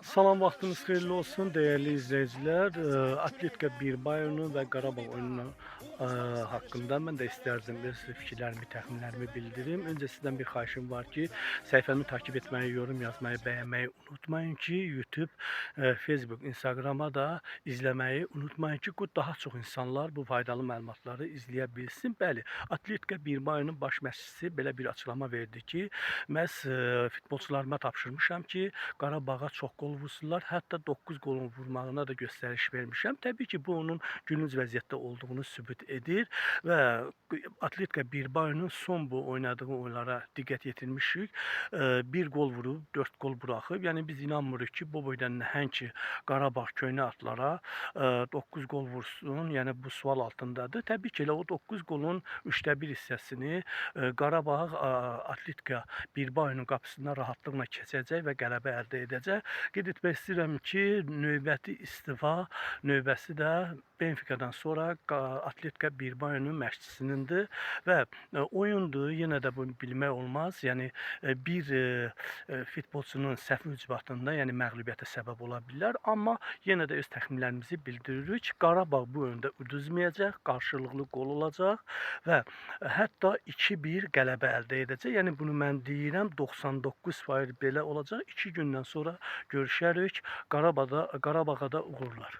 Salam, vaxtınız xeyirli olsun dəyərli izləyicilər. Atletika Bilbao'nun və Qarabağ oyunu haqqında mən də istərdim öz fikirlərimi, təxminlərimi bildirim. Öncə sizdən bir xahişim var ki, səhifəmi takip etməyi, yorum yazmayı, bəyənməyi unutmayın ki, YouTube, Facebook, Instagrama da izləməyi unutmayın ki, bu daha çox insanlar bu faydalı məlumatları izləyə bilsin. Bəli, Atletika Bilbao'nun baş məşqçisi belə bir açıqlama verdi ki, məhz futbolçularıma tapşırmışam ki, Qarabağa çox qol vursunlar. Hətta 9 qolun vurmağına da göstəriş vermişəm. Təbii ki, bu onun gülünc vəziyyətdə olduğunu sübut edir və Atletika Bilbao'nun son bu oynadığı oyunlara diqqət yetirmişik. Bir qol vurub, 4 qol buraxıb. Yəni biz inanmırıq ki, bu boyda nəhəng ki, Qarabağ köhnə atlara 9 qol vursun. Yəni bu sual altındadır. Təbii ki, elə o 9 qolun 3də 1 hissəsini Qarabağ Atletika Bilbao'nun qapısından rahatlıqla keçəcək və qələbə əldə edəcək. Qeyd etmək istəyirəm ki, növbəti istifa növbəsi də Benfica-dan sonra Atletika Bilbao'nun məşqçisinindir və oyundur. Yenə də bunu bilmək olmaz. Yəni bir futbolçunun səhv ucbatında, yəni məğlubiyyətə səbəb ola bilər, amma yenə də öz təxminlərimizi bildiririk. Qarabağ bu oyunda uduzmayacaq, qarşılıqlı qol olacaq və hətta 2-1 qələbə əldə edəcək. Yəni bunu mən deyirəm, 99% belə olacaq. 2 gündən sonra görüşərik. Qarabağa da uğurlar.